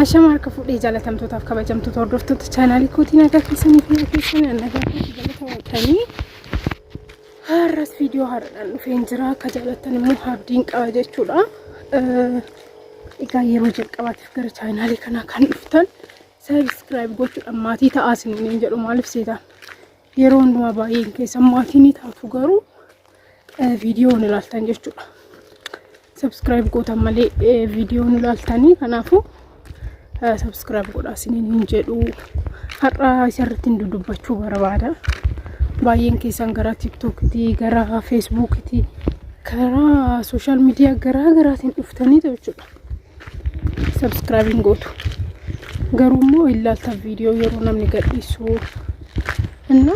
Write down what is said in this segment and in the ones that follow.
Ashama harka fuudhee jaalatamtootaaf kabajamtoota hordoftoota chaanaalii kootii nagaa keessanii fi keessanii nagaa kootii galata waaqanii har'as viidiyoo haaraadhaan dhufeen jira akka jaalattan immoo abdiin qaba jechuudha. Egaa yeroo jalqabaatiif gara chaanaalii kanaa kan dhuftan sabiskiraayib gochuudhaan maatii ta'aa isiniin jedhu maaliif seetaan yeroo hundumaa baay'een keessan maatii ni taatu garuu viidiyoo hin ilaaltan jechuudha. Subscribe gootan malee viidiyoo hin ilaaltanii kanaafuu subscribe godhaa isiniin hin jedhu. Har'a isarratti hin dudubbachuu barbaada. Baay'een keessan gara TikTokitii, gara Facebookitii, karaa sooshaal miidiyaa garaa garaatiin dhuftanii jechuudha. Subscribe hin gootu. Garuu immoo hin ilaaltan viidiyoo yeroo namni gadhiisu. Inna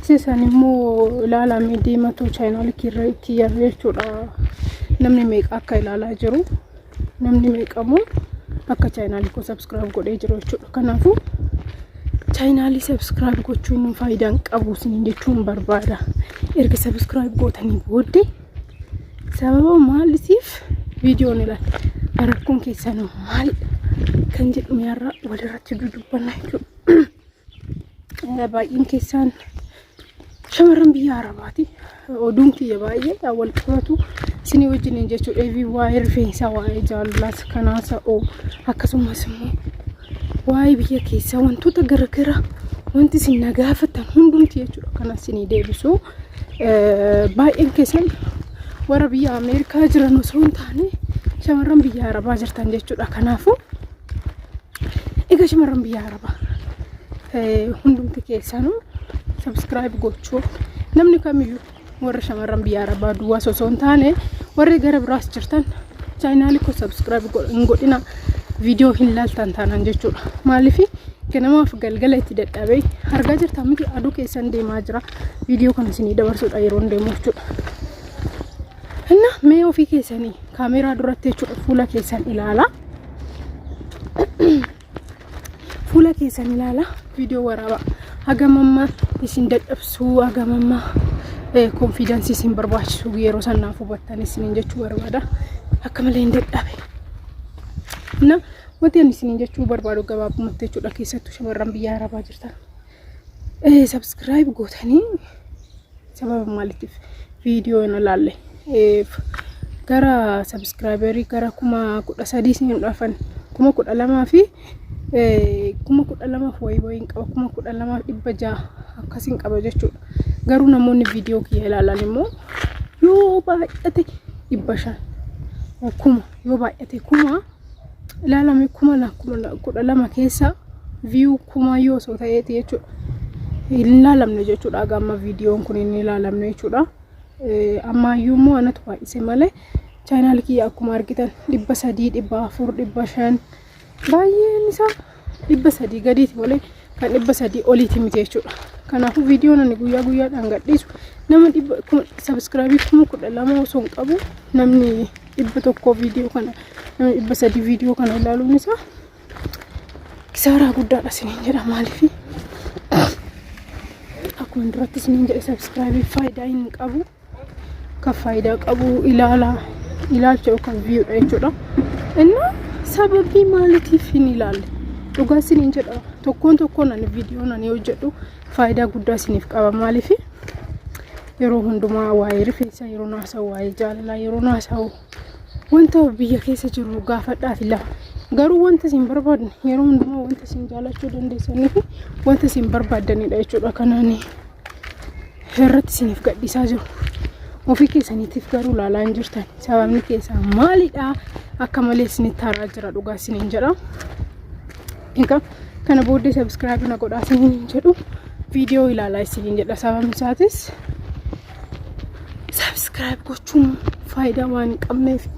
isa isaan immoo ilaalamee deematu chaayinaalii kiyyarra jechuudha. Namni meeqa akka ilaalaa jiru namni meeqa immoo akka chaayinaalii koo subscribe godhee jiru jechuudha. Kanaafuu chaayinaalii subscribe gochuun faayidaa hin qabu isiniin jechuun barbaada. Erga subscribe gootanii booddee sababa maalitiif viidiyoon ilaala rakkoon keessan maal kan jedhu mi'arra walirratti dudubbanna jechuudha. Baay'een keessaan shamarran biyya Arabaati. Oduun kiyya baay'ee wal qabatu isinii wajjiniin jechuudha. Eebii waa'ee rifeensaa, waa'ee jaalalaas kanaas ta'u akkasumas immoo waa'ee biyya keessaa wantoota garaagaraa wanti isin na gaafattan hundumti jechuudha kana isinii deebisu. Baay'een keessan warra biyya Ameerikaa jiran osoo hin taane shamarran biyya Arabaa jirtan jechuudha. Kanaafuu egaa shamarran biyya Arabaa hundumti keessanuu subscribe gochuu namni kamiyyuu warra shamarran biyya Arabaa duwwaas osoo hin taane warri gara biraas jirtan chaayinaalii koo subscribe hin godhina viidiyoo hin laaltan taanaan jechuudha. Maaliif ganamaaf galgala itti dadhabee argaa jirtan miti aduu keessan deemaa jira viidiyoo kana isinii dabarsuudha yeroo hin deemu jechuudha. Inna mee ofii keessanii kaameeraa duratti jechuudha fuula keessan ilaalaa. Fuula keessan ilaalaa viidiyoo waraabaa. Hagam amma isin dadhabsuu hagam amma konfiidensii isin barbaachisu yeroo san naaf hubattan isiniin jechuu barbaada. Akka malee hin dadhabe. Na wanti ani isiniin jechuu barbaadu gabaabumatti jechuudha keessattuu shamarran biyya Arabaa jirtan. Subscribe gootanii sababa maaliitiif viidiyoo hin ilaalle gara subscriberii gara 13,000 isin dhufan 12,000 fi 12,000 wayii wayiin qaba 12,600 akkasiin qaba jechuudha. Garuu namoonni viidiyoo kiyya ilaalan immoo yoo baay'ate 500 1000 yoo baay'ate 1000 ilaalame 12,000 keessa view 1000 yoo osoo ta'eeti jechuudha. Hin ilaalamne jechuudha haga amma viidiyoon kun hin ilaalamne jechuudha. Ammaayyuu immoo anatu baay'ise malee chaayinaal kiyya akkuma argitan 300 400 500 baay'een isaa 300 gadiiti malee kan 300 oliiti miti jechuudha. Kanaafuu viidiyoon ani guyyaa guyyaadhaan gadhiisu nama dhibba sabiskiraabii 12,000 osoo hin qabu namni 100 viidiyoo kana namni 300 viidiyoo kana ilaaluun isaa kisaaraa guddaadha isiniin jedha maaliif akkuma duratti isiniin jedhe sabiskiraabii faayidaa hin qabu kan faayidaa qabu ilaala ilaalcha yookaan viiyuudha jechuudha. Inni sababii maaliitiif hin ilaalle dhugaa isiniin jedha tokkoon tokkoon ani viidiyoon ani hojjedhu faayidaa guddaa isiniif qaba maaliif yeroo hundumaa waa'ee rifeensaa yeroo naasa'u waa'ee jaalalaa yeroo naasa'u wanta biyya keessa jiru gaafadhaati lafa garuu wanta isin barbaadne yeroo hundumaa wanta isin jaalachuu dandeessanii fi wanta isin barbaaddanidha jechuudha kanaan irratti isiniif gadhiisaa jiru. Ofii keessaniitiif garuu ilaalaa hin jirtan. Sababni keessaa maalidha? Akka malee isinitti haaraa jira dhugaa isiniin jedha. Egaa kana booddee sabiskiraabii na godhaa isiniin hin jedhu viidiyoo ilaalaa isiniin jedha. Sababni isaatis sabiskiraayib gochuun faayidaa waan hin qabneef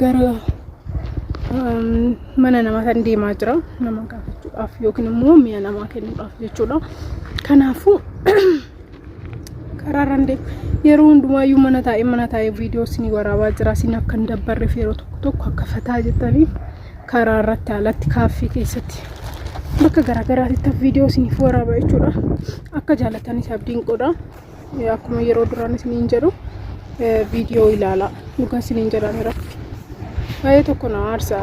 gara mana namaa kan deemaa jira nama gaafachuudhaaf yookiin immoo mi'a namaa kennuudhaaf jechuudha. Kanaafuu karaarraan deema. Yeroo hundumaayyuu mana taa'ee mana taa'ee viidiyoo isinii waraabaa jira. Isin akka hin dabbarreef yeroo tokko tokko akka fataa jettaniif karaa irratti alatti kaaffee keessatti bakka garaagaraatti viidiyoo isiniif waraaba jechuudha. Akka jaalatanis abdiin godha. Akkuma yeroo duraan isiniin jedhu viidiyoo ilaalaa. Dhugaa isiniin jedhameera. Baay'ee tokko na aarsa.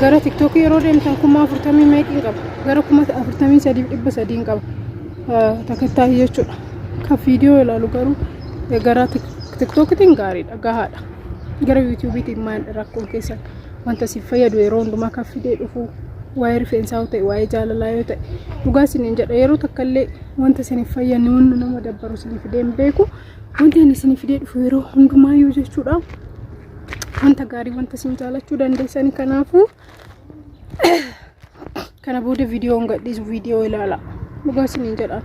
Gara TikTokii yeroo deemtan 40,000 meeqiin qaba. Gara 43,300 qaba. Takattaayii jechuudha. Kan viidiyoo ilaalu garuu gara TikTokitiin gaariidha, gahaadha. Gara YouTubeiitiin maal rakkoon keessan? Wanta siif fayyadu yeroo hundumaa kan fidee dhufu, waa'ee rifeensaa yoo ta'e, waa'ee jaalalaa yoo ta'e, dhugaa isiniin jedha, yeroo takka illee wanta isiniif fayyadne, wanni nama dabbaru isinii fidee hin beeku. Wanti ani isinii fidee dhufu yeroo hundumaayyuu jechuudha wanta gaarii, wanta isin jaalachuu dandeessani. Kanaafuu kana booda viidiyoon gadhiisu viidiyoo ilaala. Dhugaa isiniin jedha.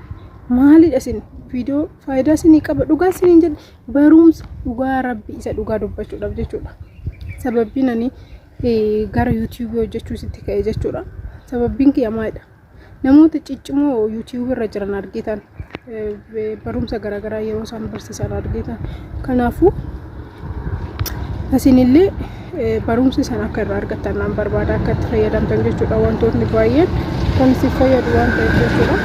Maalidha isin viidiyoo faayidaa isinii qaba, dhugaa isiniin jedha, barumsa dhugaa Rabbi isa dhugaa dubbachuudhaaf jechuudha. Sababbiin ani gara YouTubeii hojjechuu sitti ka'e jechuudha. Sababbiin kiyya maalidha? Namoota ciccimoo YouTubeii irra jiran argitan, barumsa garaagaraa yeroo isaan barsiisan argitan. Kanaafuu isinillee barumsa sana akka irraa argattan naan barbaada, akka itti fayyadamtan jechuudha. Wantootni baay'een kan isin fayyadu waan ta'eef jechuudha.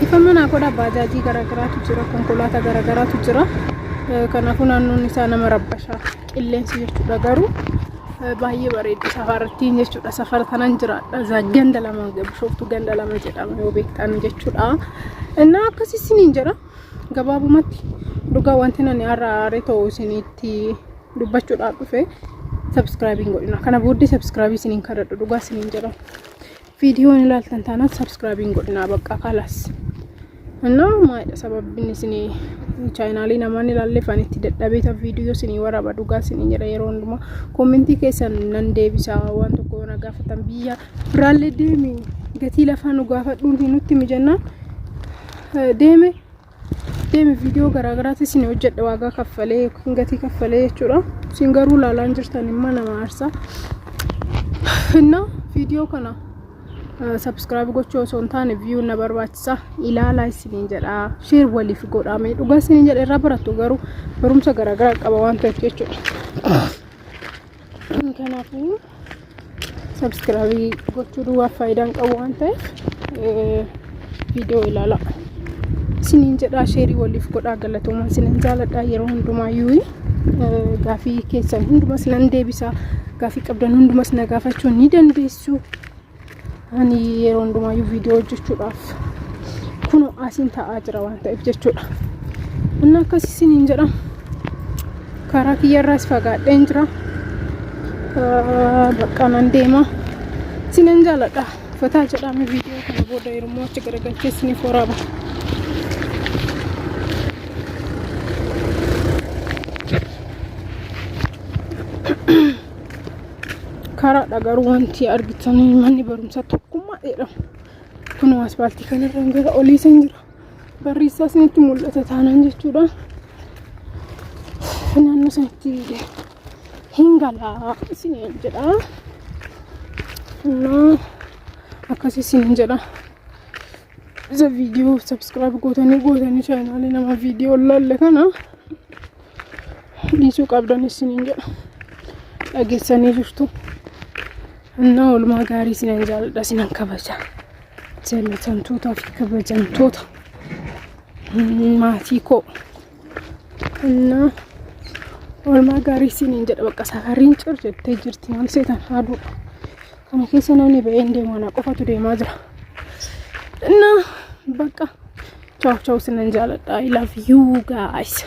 Ifa manaa godha, baajaajii garaagaraatu jira, konkolaataa garaagaraatu jira. Kanaafuu naannoon isaa nama rabbashaa qilleensi jechuudha. Garuu baay'ee bareeddi safarattiin jechuudha. Safara tanan jiraadha. Ganda 2, Bishooftuu ganda 2 jedhama yoo beektan jechuudha. Innaa akkasii isiniin jedha. Gabaabumatti dhugaa wanti nani har'a aaree ta'u isinitti dubbachuudhaaf dhufe, subscribeiin godhina. Kana booddee subscribeii isiniin kadhadhu, dhugaa isiniin jedha. Viidiyoon ilaaltan taanaan subscribeiin godhinaa, bakka kalaas. Innaa maalidha sababni isinii channelii namaan ilaalleef ani itti dadhabee tan viidiyoo isinii waraaba? Dhugaa isiniin jedha, yeroo hundumaa commentii keessan nan deebisa. Waan tokko yoo na gaafatan, biyya biraallee deemi, gatii lafaa nu gaafadhuun nutti mijannaan deeme deeme viidiyoo garaagaraatti isin hojjedha, waagaa kaffalee yookiin gatii kaffalee jechuudha. Isin garuu ilaalaan jirtan immoo nama aarsa. Innaa viidiyoo kana subscribe gochuu osoo hin taane view na barbaachisa, ilaalaa isiniin jedha, share waliif godhame. Dhugaa isiniin jedha, irraa barattu, garuu barumsa garaagaraa qaba waan ta'eef jechuudha. Kanaafuu subscribe gochuu duwwaaf faayidaan qabu waan ta'eef viidiyoo ilaalaa isiniin jedhaa, shareii waliif godhaa. Galatoomaa, isinin jaaladhaa. Yeroo hundumaayyuu gaafii keessan hundumas nan deebisa. Gaafii qabdan hundumas na gaafachuu ni dandeessu. Ani yeroo hundumaayyuu viidiyoo hojjechuudhaaf kunoo asiin taa'aa jira waan ta'eef jechuudha. Inni akkas isiniin jedha. Karaa kiyyarraas fagaadheen jira. Bakka nan deema. Isinin jaaladha. Fataa jedhame viidiyoo kana booda yeroo achi garagalchee isiniif waraaba. Karaadha garuu wanti argitanii manni barumsaa Tokkummaa jedhama. Kunoo asfaaltii kanarra gara olii san jira. Barreessaa isinitti mul'ata taanaan jechuudha. Naannoo sanitti hin galaa isiniin jedha. Innaa akkasii isiniin jedha. Isa viidiyoo subscribe gootanii gootanii channelii nama viidiyoo laalle kana dhiisuu qabdan isiniin jedha. Dhageessanii jirtu. Innaa oolmaa gaarii, isinan jaalladha, isinan kabaja. Jaalatamtootaa fi kabajamtoota maatii koo. Innaa oolmaa gaarii isiniin jedha. Bakka safarriin cir jettee jirti, maal seetan, aduudha. Kana keessa namni ba'ee hin deemu, ana qofatu deemaa jira. Innaa bakka, ciao ciao, isinan jaaladha. I love you guys.